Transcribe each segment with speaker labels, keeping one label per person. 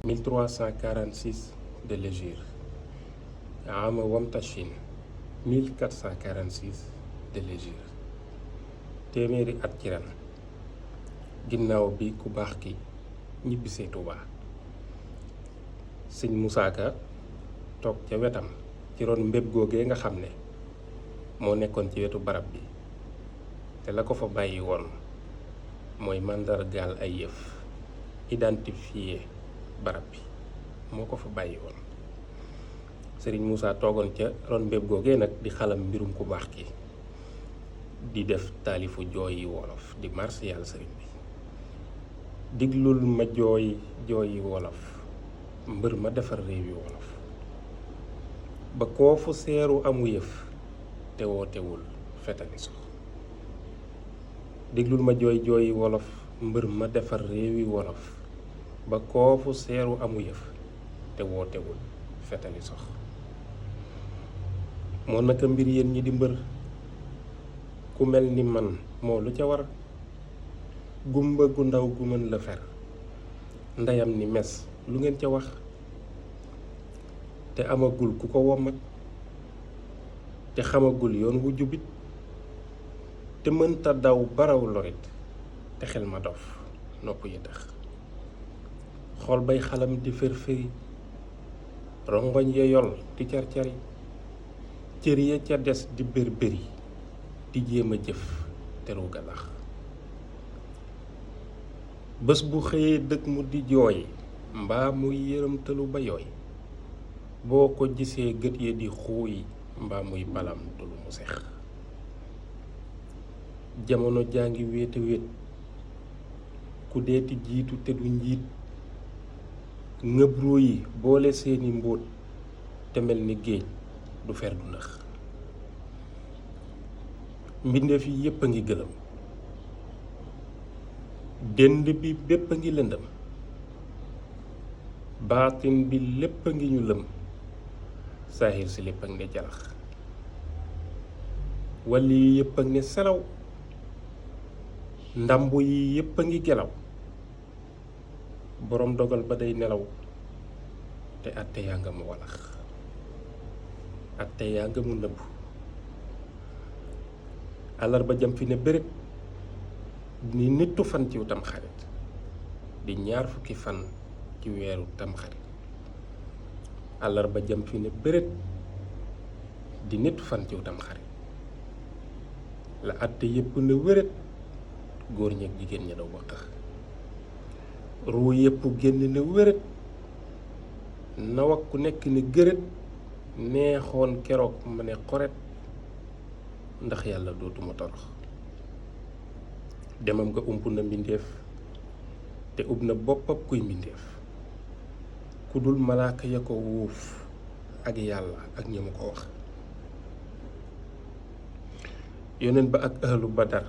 Speaker 1: 1346 de l'hégire ama wamtashin 1446 de l'hégire téeméeri at ci ren ginnaaw bi ku baax ki ñibbisee Tuubaa. sëñ Musaa Ka toog ca wetam ci ron mbéb googee nga xam ne moo nekkoon ci wetu barab bi te la ko fa bàyyi woon mooy màndargaal ay yëf identifié barab bi moo ko fa bàyyi woon. sëriñ Musaa toogoon ca ron mbéb googee nag di xalam mbirum ku baax ki di def taalifu jooyi wolof di marsiyal sëriñ bi. diglul ma jooyi wolof mbër ma defar réewi wolof ba koo fu seeru amu yëf te wootewul fetali sox. diglul ma jooyi wolof mbër ma defar réewi wolof ba koo fu seeru amu yëf te wootewul fetali sox. moo naka mbir yéen ñi di mbër ku mel ni man moo lu ca war gumba gu ndaw gu mën la fer ndeyam ni mes lu ngeen ca wax te amagul ku ko wommat te xamagul yoon wu jubit te mënta daw baraw lorit te xel ma dof nopp yi tax xool bay xalam di fër-fëri rongoñ ya yol di car-cari cër ya ca des di bér-béri di jéem a jëf te ruuga lax. bés bu xëyee dëkk mu di jooy mbaa muy yërëmtalu ba yooy boo ko gisee gët ya di xuuy mbaa muy balam tulu mu sex. jamono jaa ngi wéete wéet ku deeti jiitu te du njiit ngëbru yi boole seeni mbóot te mel ni géej du fer du nëx. mbindeef yi yépp a ngi gëlëm dënd bi bépp a ngi lëndëm baatin bi lépp a ngi ñu lëm saahir si lépp ak ne jarax. wàll yi yépp ak ne selaw ndambu yi yépp a ngi gelaw boroom dogal ba day nelaw te atte yaa nga mu walax atte yaa nga mu nëbb. àllarba jëm fi ne bërét ni nittu fan ci tam xarit di ñaar fukki fan ci weeru tam xarit. àllarba jëm fi ne bërét di nittu fan ci tam xarit la àtte yépp ne wërét góor ñeek jigéen ña daw ba tax ruu yépp génn ne wërét nawak ku nekk ne gërét neexoon keroog ma ne xoret ndax yàlla dootuma torox. demam nga ump na mbindeef te ub na boppam kuy mbindeef ku dul malaaka ya ko wuuf ak yàlla ak ñi mu ko wax. yonent ba ak ahlu badar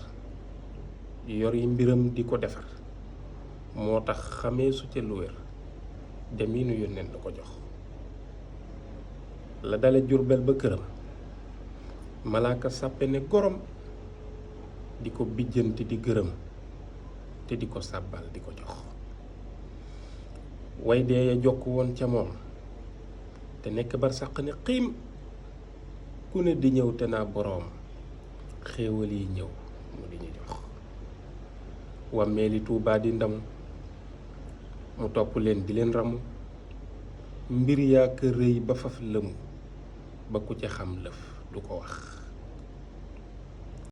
Speaker 1: yor yi mbiram di ko defar moo tax xamee su ca lu wér deminu yonent la ko jox. la dale Jurbel ba këram malaaka sàppe ne gorom di ko bijjanti di gërëm te di ko sàbbal di ko jox. way dee ya jokk woon ca moom te nekk bar sàq ne xiim ku ne di ñëw te naa boroom xéewal yi ñëw mu di ñu jox. wàmmeeli Tuubaa di ndam mu topp leen di leen ramu mbir yaa ka rëy ba faf lëmu ba ku ca xam lëf du ko wax.